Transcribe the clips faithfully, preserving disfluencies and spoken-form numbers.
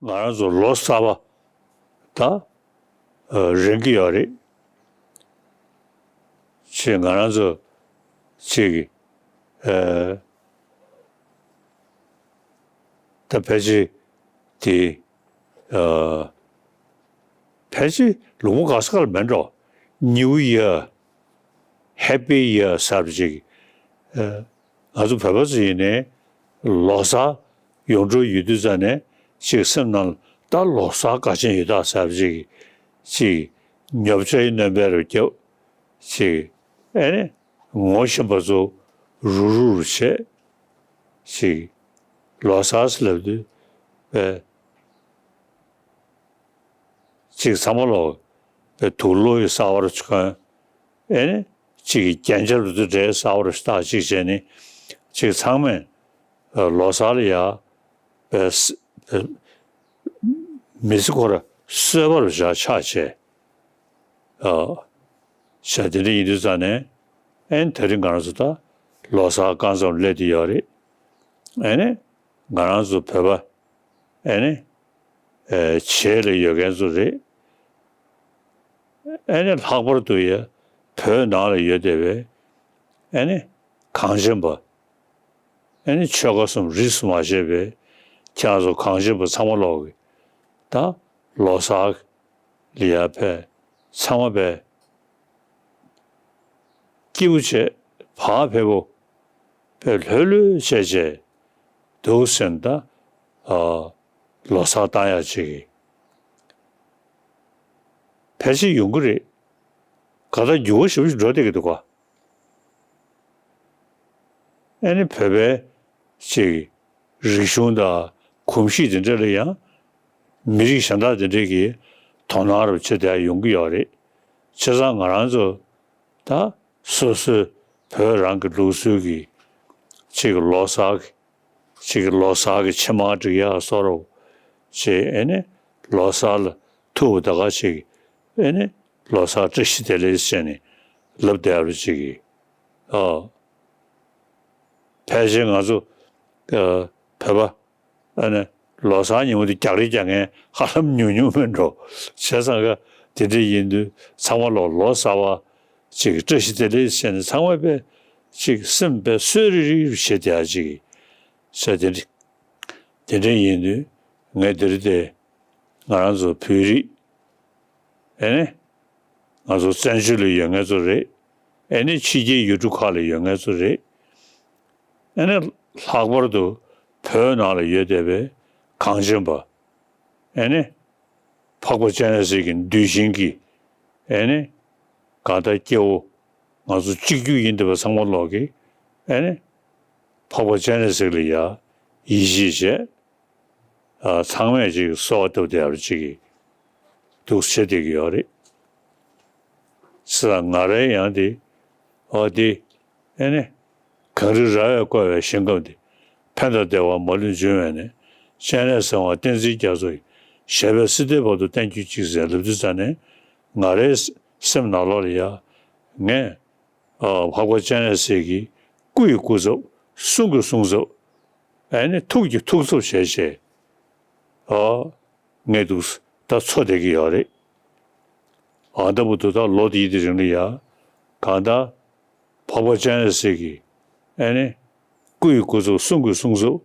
ང་རང་ཚོ་ལོ་གསར་པ་ད་རན་གྱི་ཡོད་རེད། ཅེས་ང་རང་ཚོ་ཅིག་ད་ཕལ་ཆེར་དེ་ཕལ་ཆེར་ལོ་ངོ་ག་ས་ག་ལ་མེད་འགྲོ། New Year, Happy Year ཟེར་བ་ཅིག་ང་ཚོ་བོད་པ་ཚོ་ཡིན་ནའི་ལོ་གསར་ཡོང་འགྲོ་ཡོད་དུས་ཙ་ནས་ཅིག་སེམས་ནང་ལ་ད་ལོ་གསར་དགའ་ཆེན་ཡོད་ད་ཟེར་བ་ཅིག་ཅིག་ཉོབ་ཆ་ཡི་སྣོན་པ་རུ་རྒྱབ་ཅིག་ཨེ་ནི་ངོ་ཤེས་པ་ཚོ་རུ་རུ་རུ་བྱས་ཅིག་ལོ་གསར་ཟེར་ལབ་དུས་པས་ཅིག་ཚང་མ་ལོ་པས་དུག་ལོག་གི་གསར་པ་རུ་གྱོན། ཨེ་ནི་གཅིག་གིས་རྒྱན་ཆ་རུ་ཏུ་འདྲའི་གསར་པ་རུ་བཏགས་གཅིག་བྱས་ནི་གཅིག་ཚང་མས་ལོ་གསར་ལ་ཡ་པས་མི་ཚེ་ཁོ་ར་གསོད་པ་རུ་བཞག་ཆགས་བྱས། བྱས་དེ་འདྲ་ཡིན་དུས་ཙང་ནས་ཨེ་ནི་དེ་རིང་ང་རང་ཚོ་ད་ལོ་གསར་རྐང་ཙམ་སླེབས་བསྡད་ཡོད་རེད། ཨེ་ནི་ང་རང་ཚོ་བོད་པ་ཨེ་ནི་བྱེས་ལ་ཡོད་མཁན་ཚོ་རེད། ཨེ་ནི་ལྷག་པར་དུ་ཡ་བོད་ནང་ལ་ཡོད་བསྡད་པའི་ཨེ་ནི་གངས་ཅན་པ། ཨེ་ནི་ཆོལ་ཁ་གསུམ་རིས་སུ་མ་ཆད་པའི་ཁྱེད་རང་ཚོ་གངས་ཅན་པ་ཚང་མ་ལོག་གི་ད་ལོ་གསར་ལ་ཡ་ཕེབས་ཚང་མ་ཕེབས་སྐྱིད་པོ་བྱས་བག་ཕེབས་པོ་ཕེབས་ལྷོད་ལྷོད་བྱས་བྱས་འདུག་ཟེར་ན་ད་ལོ་གསར་བཏང་ཡག་ཅིག་གི་ཕལ་ཆེར་ཡོང་གི་རེད། ག་ད་འགྱུར་བ་ཞེ་པོ་ཞིག་འགྲོ་བསྡད་ཀྱི་འདུག་ག་ཨེ་ནི་བོད་པའི་ཅིག་རིག་གཞུང་དང་གོམས་གཤིས་དེ་འདྲ་ལ་ཡང་མི་རིགས་གཞན་དག་དེ་འདྲས་ཀྱིས་དོ་སྣང་རབ་བྱེད་བསྡད་ཡོང་གི་ཡོད་རེད། བྱས་ཙང་ང་རང་ཚོ་ད་སོ་སོའི་བོད་རང་གི་ལུགས་སྲོལ་གྱི་ཅིག་ལོ་གསར་གྱི་ཅིག་ལོ་གསར་གྱི་ཕྱེ་མར་སྒྲིག་ཡག་བཟོ་འདྲ་བོ་ཅིག་ཨེ་ནི་ལོ་གསར་ལ་ཐུག་པ་ད་ག་ཅིག་ཨེ་ནི་ལོ་གསར་བཀྲ་ཤིས་བདེ་ལེགས་ཟེར་ནས་ལབ་བསྡད་པ་ཅིག་གིས་ཨ། ཕལ་ཆེར་ང་ཚོ་ཨ་བོད་པ་ཨ་ནི་ལོ་གསར་ཉིན་མོ་དེ་རྒྱག་རེས་རྒྱག་མཁན་ཧ་ལམ་ཉུང་ཉུང་མིན་འགྲོ། བྱས་ཙང་ཀ་དེ་འདྲ་ཡིན་དུས་ཚང་མ་ལོ་ལོ་གསར་པ་ཅིག་བཀྲ་ཤིས་བདེ་ལེགས་ཟེར་ནས་ཚང་མ་དཔེ་ཅིག་སེམས་དཔེ་གསོ་རིག་རིག་རུ་བྱེད་བསྡད་ཡག་ཅིག་བྱས་དེ་འདྲ་དེ་འདྲ་ཡིན་དུས་ངས་འདིར་དེ་ང་རང་ཚོ་བོད་རིགས་ཨེ་ནི་ང་ཚོ་བཙན་བྱོལ་ལ་ཡོད་མཁན་ཚོ་རེད། ཨེ་ནི་ཕྱི་རྒྱལ་ཡུལ་གྲུ་ཁག་ལ་ཡོད་མཁན་ཚོ་རེད། ཨེ་ནི་ལྷག་པར་དུ་བོད་ནང་ལ་ཡོད་བསྡད་པའི་གངས་ཅན་པ། ཨེ་ནི་འཕགས་པ་སྤྱན་རས་གཟིགས་ཀྱི་གདུལ་ཞིང་གི་ཨེ་ནི་གང་ལྟར་སྐྱེ་བོ་ང་ཚོ་གཅིག་གྱུར་ཡིན་བསྡད་པ་ཚང་མ་ལོག་གི་ཨེ་ནི་འཕགས་པ་སྤྱན་རས་གཟིགས་ལ་ཡ་ཡིད་ཆེས་བྱས། ཨ་ཚང་མས་ཅིག་གསོལ་བ་བཏབ་བསྡད་ཡག་ཅིག་འདུག་བྱེད་བསྡད་ཀྱི་ཡོད་རེད། ས་ང་རའི་ཡང་དེ་ཨོ་དེ་ཨེ་ནི་གངས་རི་ར་བས་བསྐོར་བའི་ཞིང་ཁམས་འདི། ཕན་དང་བདེ་བ་མ་ལུས་འབྱུང་བའི་གནས། སྤྱན་རས་གཟིགས་དབང་བསྟན་འཛིན་རྒྱ་མཚོ་ཡི། ཞབས་པད་སྲིད་མཐའི་བར་དུ་བརྟན་གྱུར་ཅིག་ཟེར་ལབ་དུས་ཙ་ནས་ང་རའི་སེམས་ནང་ལོགས་ལ་ཡ་ངས་ཨ་འཕགས་པ་སྤྱན་རས་གཟིགས་ཀྱི་སྐུ་ཡི་སྐུ་ཚབ་གསུང་གི་གསུང་ཚབ་ཨེ་ནི་ཐུགས་ཀྱི་ཐུགས་ཚབ་བྱས་བྱས་ཨ་ངས་འདུག་ད་འཚོ་བསྡད་ཀྱི་ཡོད་རེད། ཨ་ད་བུ་དུ་ད་ལོ་དེའི་དེ་རིང་ལ་ཡ་གང་ལྟར་འཕགས་པ་སྤྱན་རས་གཟིགས་ཀྱི་ཨེ་ནི་སྐུ་ཡི་སྐུ་ཚབ་གསུང་གི་གསུང་ཚབ་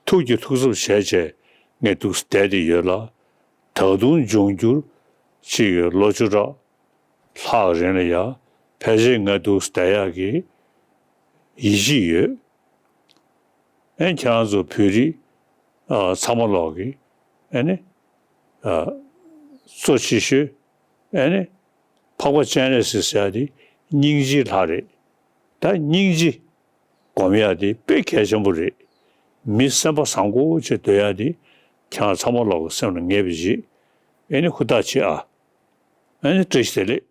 ཐུགས་ཀྱི་ཐུགས་ཚབ་བྱས་བྱས་ངས་འདུག་བསྡད་དེ་ཡོད་ལ། ད་དུང་འབྱུང་འགྱུར་ཅིག་ལོ་བཅུ་ཕྲག་ལྷག་རིང་ལ་ཡ་ཕལ་ཆེར་ང་འདུག་བསྡད་ཡག་གི་ཡིད་ཆེས་ཡོད། ཨེ་ཁྱེད་རང་ཚོ་བོད་རིགས་ཨ་ཚང་མ་ལོག་གི་ཨེ་ནི་ཨ་གཙོ་ཆེ་ཤོས་ཨེ་ནི་འཕགས་པ་སྤྱན་རས་གཟིགས་ཟེར་ཡག་དེ་སྙིང་རྗེའི་ལྷ་རེད། ད་སྙིང་རྗེ་སྒོམ་ཡག་དེ་དཔེ་གལ་ཆེན་པོ་རེད། མི་སེམས་པ་བཟང་པོ་ཅིག་འདོད་ཡག་དེ་ཁྱེད་རང་ཚང་མ་ལོག་གི་སེམས་ལ་ངེས་པ་ཅིག་ཨེ་ནི་ཧུར་ཐག་བྱེད་ཨ། ཨེ་ནི་བཀྲ་ཤིས་བདེ་ལེགས།